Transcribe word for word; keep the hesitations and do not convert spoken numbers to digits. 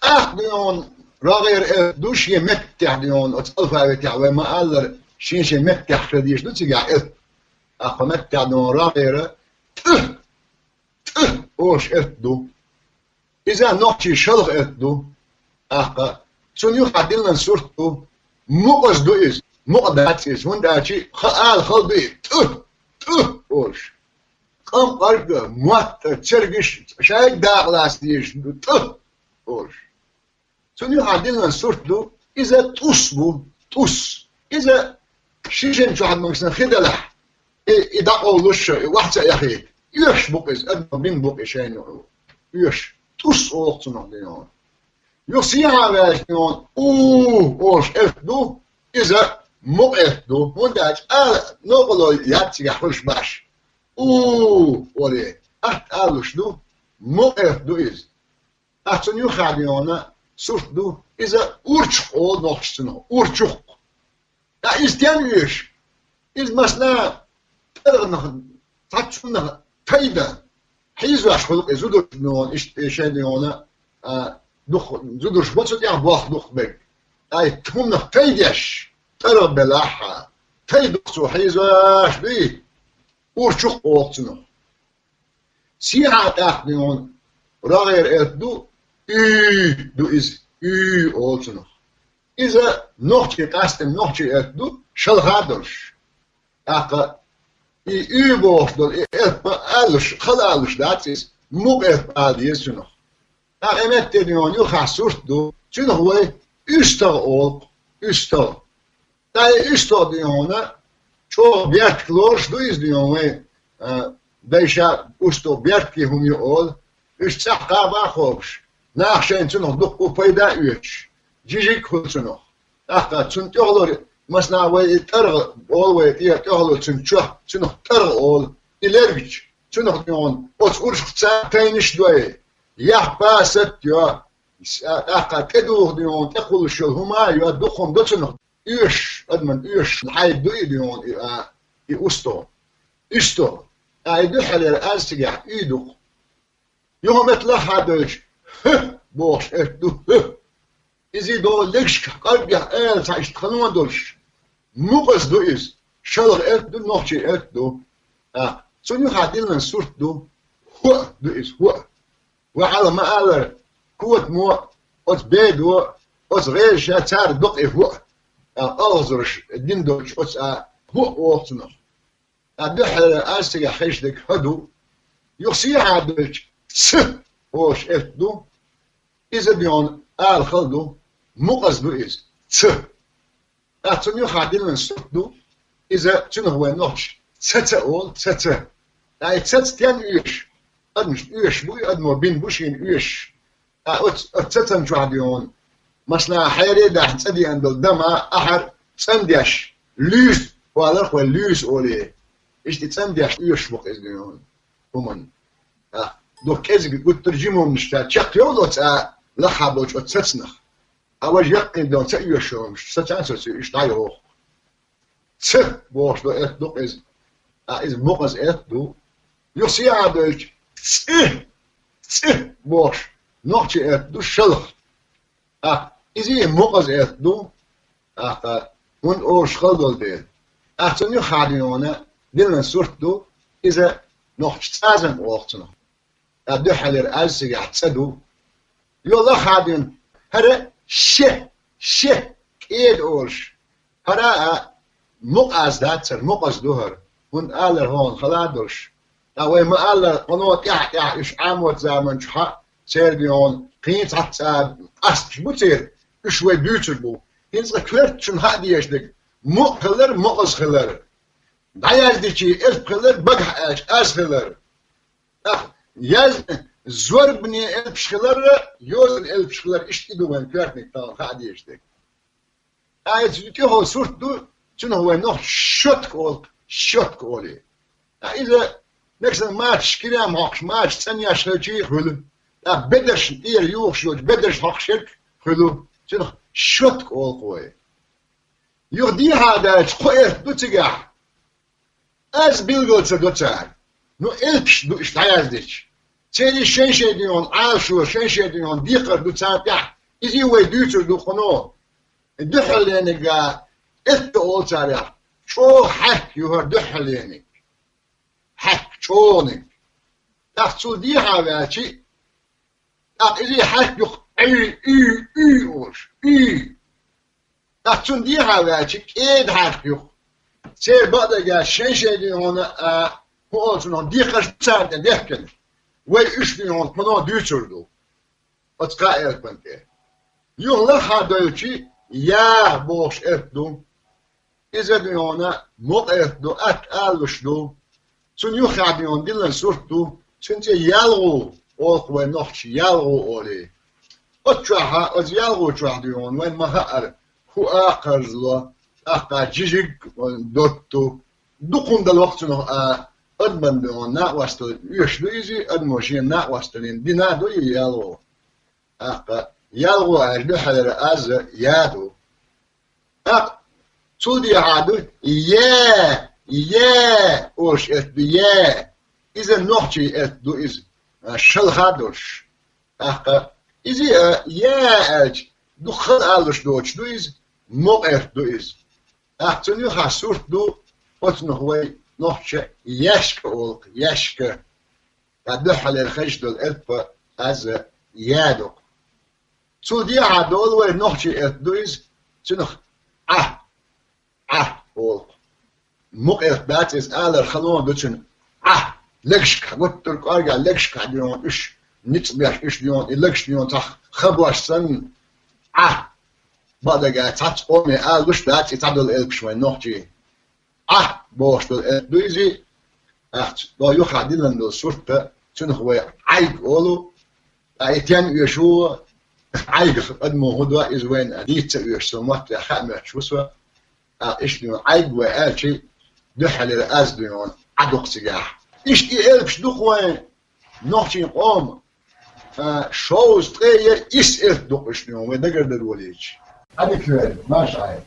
ТӀаккха дуьйна рогӀера элп ду шен меттехь дуьйна, оцу алфавитехь вай ма-аллара, шен-шен меттехь хила дезаш ду цигахь элп. ТӀаккха меттехь дуьйна рогӀера тӀ, тӀ олуш элп ду. Иза нохчийн шалха элп ду. ТӀаккха цунна юххехь диллина сурт ду. Мукъаза ду иза. Мукъа дац иза. ХӀунда аьлча хаа ала хала ду и тӀ, тӀ олуш. Къамкъарг, мотт, цергаш шайга дакъа лаца дезаш ду тӀ олуш. Цунна юххехь диллина сурт ду, иза тӀус бу, тӀус. Иза шишен чохь магасан хи делахь, и, и дӀакъовлуш, и охьа ца эхийта. Оьшуш бу-кх иза, адамо бина бу-кх и шайна оьшуш. ТӀус олу цунах дуьйна. Юха сехьа ваьлча дуьйна, у олуш элп ду, иза мукъа элп ду. ХӀунда аьлча ала новкъарло яц цигахь хуьлуш баш. У олий, атта алалуш ду, мукъа элп ду иза. ТӀаккха цунна юххехь дуьйна сурт ду, иза урчукх олу нохчаша цунах, урчукх. Ткъа иза стенна оьшу? Иза, масала, тӀаргӀанах, цхьацунах тайна хьийзош хуьлу-кх и зударша дуьйна, иштта и шайн дуьйна, а, дукха, зударша бо цу тӀехь болх дукха берг. Ткъа и хӀуманах тайдеш, тӀаргӀа белахь а, тайна дукха цо хьийзош дуй, урчукх олу цунах. Сехьа тӀаккха дуьйна рогӀера элп ду, уьй ду иза, уьй олу цунах. Иза нохчийн къаьсттина нохчийн элп ду, шалха а долуш. ТӀаккха и уьй бохуш долу и элп алалуш, хала алалуш дац иза, мукъа элп ала деза цунах. ТӀаккха и метте дуьйна юххехь сурт ду, цунах вай уьстагӀа олу-кх, уьстагӀа. ТӀаккха и уьстагӀа дуьйна, чӀогӀа бертиг лоруш ду иза дуьйна вайн, а, дайша уьстагӀа бертиг хӀума ю олу, уьш цӀахь кхаба а кхобуш, наха шайна цунах дуккха а пайда а оьцуш, жижиг а хуьлу цунах. ТӀаккха цунна тӀехула, масала, вай и тӀаргӀа олу вай тӀера тӀехула цуьнан чохь, цунах тӀаргӀа олу, и лергча, цунах дуьйна оцу урчукхца тайнаш а дой, яхь пасат а йо, тӀаккха тӀедуху дуьйна тӀекхуллуш йолу хӀума а йо, дукха хӀума до цунах. Оьшуш, адаман оьшуш хьайба ду и дуьйна и, а, и уьстагӀа. УьстагӀа. Ткъа и дуьххьалера аз цигахь уьй ду-кх. Юха метта лаххьа а доьлча, хӀ бохуш элп ду, хӀ. Иза и долу легашкахь, къарггахь ала цхьа иштта хало а долуш, мукъаза ду иза, шалха элп ду, нохчийн элп ду. ТӀаккха цунна юххехь диллина сурт ду, хӀоъ ду иза, хӀоъ. Вай хьалха ма-аллара, котамо, оцу бедо, оцу гӀезаша цара докъий хӀоъ, а, алхазарш дина долчу оцу а хӀоъ олу цунах. Ткъа дуьххьара аз цигахь хезаш дерг хӀа ду. Юха сехьа а доьлча, ц олуш элп ду. Иза дуьйна ала хала ду, мукъаза ду иза, ц. ТӀаккха цунна юххехь диллина сурт ду, иза цунах вайн нохчаша цаца олу, цаца. Ткъа и цаца стенна оьшу? Адамашна оьшуш бу и, адамо бина бу шена оьшуш. Ткъа оцу, оцу цацан чохь дуьйна, масала, хьере а даьхна цӀа деана долу дама, ахьар цӀандеш, луьйса, олу-кх вай луьйса олий. Иштта и цӀандеш оьшуш бу-кх иза дуьйна хӀуманна. ТӀаккха дукха кӀезиг гуттар а жима хӀуманаш чекхйовлу оцу а лаххьа болчу оцу цацанах. Ткъа важа яккхийна дона ца оьшу хӀуманаш, сацан а соцуьйтуш дӀайоху. Ц бохуш долу элп ду-кх иза. Ткъа иза мукъаза элп ду. Юха сехьа а доьлча, цӀи, цӀи бохуш, нохчийн элп ду шалха. ТӀаккха иза а мукъаза элп ду. ТӀаккха хӀунда оьшуш хала долу дела. ТӀаккха цунна юххехь дуьйна диллина сурт ду, иза нохчаша цӀазам олу цунах. Ткъа дуьххьалера аз цигахь цӀа ду. Йо, лаххьа дуьйна, хӀара ше, ше, кӀеда олуш. ХӀара а мукъаза дац хӀара, мукъаза ду хӀара. ХӀунда аьлча хӀокхунна хала а долуш. Ткъа вай ма-аллара, кхано тӀаьхьа-тӀаьхьа уьш Ӏамотан заманчохь а церан дуьйна кхин цхьацца къасташ бу церан, уьш вай буьйцур бу. ХӀинца цкъа коьртачунна хаа дезаш дерг, мукъа хилар, мукъаза хилар. ДӀаяздича элп хилар, багахь аьлча аз хилар. ТӀаккха яздан зорбане элпаш хилар, йозан элпаш хилар, иштта и ду вайн коьртаниг тахана хаа дезаш дерг. Ткъа иза тӀехула сурт ду, цунах вай нохчаша щётка олу, щётка олий. Ткъа иза мексан мачаш кирам хьокхуш, мачаш цӀанъеш хилчий а хуьлу. Ткъа бедаршна тӀера юхуш йолчу бедарш хьокхуш ерг а хуьлу. Цунах щётка олу-кх вай. Юха дехьа а даьлча кхо элп ду цигахь. Аз билгал ца до цара. Ну, элпаш ду иштта дӀаяздича. Ц Церан шен-шен дуьйна Ӏалашо, шен-шен дуьйна декхар ду царна тӀехь, иза вай дуьйцур ду кхуьно. Дуьххьарлерниг элп олу царах, чӀогӀа хьаьрк ю хӀара дуьххьарлерниг. Хьаьрк чӀогӀаниг. ТӀаккха цул дехьа ваьлча, тӀаккха иза хьаьрк ю-кх, уьй, уьй, уьй олуш, уьй. ТӀаккха цунна дехьа ваьлча, кӀеда хьаьрк ю-кх. Церан бакъдерг аьлча, шен-шен дуьйна, а, хӀун олу цунах, декхарш царна тӀе дехкина. Вай уьш дуьйна кхуьно дуьйцур ду оцу кхаа элпана тӀе. Юха лахахьа девлча, я бохуш элп ду. Иза дуьйна мукъа элп ду, атта алалуш ду. Цунна юххехь дуьйна диллина сурт ду. Цуьнан цӀе ялгӀу олу-кх вайн нохчий, ялгӀу олий. Оцу чохь, оцу ялгӀу чохь дуьйна вайн ма-хаъара, хӀу а кхарзало, тӀаккха жижиг а дотту. Дукха хӀума дала воккху цунах а, адаман дуьйна накъосталла оьшуш ду иза, адамо шен накъосталлин дина ду и ялгӀу. ТӀаккха ялгӀу аьлча дуьххьалера аз я ду. ТӀаккха цул дехьа ду, я, я, олуш элп ду, я. Иза нохчий элп ду иза, а, шалха долуш. ТӀаккха иза, а, я аьлча, дукха хала алалуш доцуш ду иза, мукъа элп ду иза. ТӀаккха цунна юххехь сурт ду, оцунах вай нохчаша яшка олу-кх, яшка. Ткъа дуьххьалера хезаш долу элп аз я ду-кх. Цул дехьа долу вай нохчий элп ду иза, цунах Ӏа, Ӏа олу-кх. Мукъа элп дац иза, алар хала ду цуьнан. Ӏа, легашкахь, гуттар а кӀоргехь легашкахь дуьйна уьш, ницкъ беш уьш дуьйна, и легаш дуьйна цхьа ха бош санна, Ӏа. Бакъдерг аьлча, цхьацца къоме алалуш дац и цхьадолу элпаш вайн нохчийн. Ӏа бохуш долу элп ду иза, ахча, до юххехь диллина долу сурт а, цунах вай Ӏайг олу, ткъа и тен оьшу, Ӏайгах адамо хӀун до, иза вайна дийца ца оьшу, со мотт ваьхьа а моьттуш ву со, ткъа иштта Ӏайг вай аьлча, дуьххьалера аз дуьйна Ӏа ду-кх цигахь. Иштта и элпаш ду-кх вайн нохчийн къоман, а, шовзткъе исс элп ду-кх иштта дуьйна, вай дагардан волийча. Ӏадика вер, маша Ӏайг.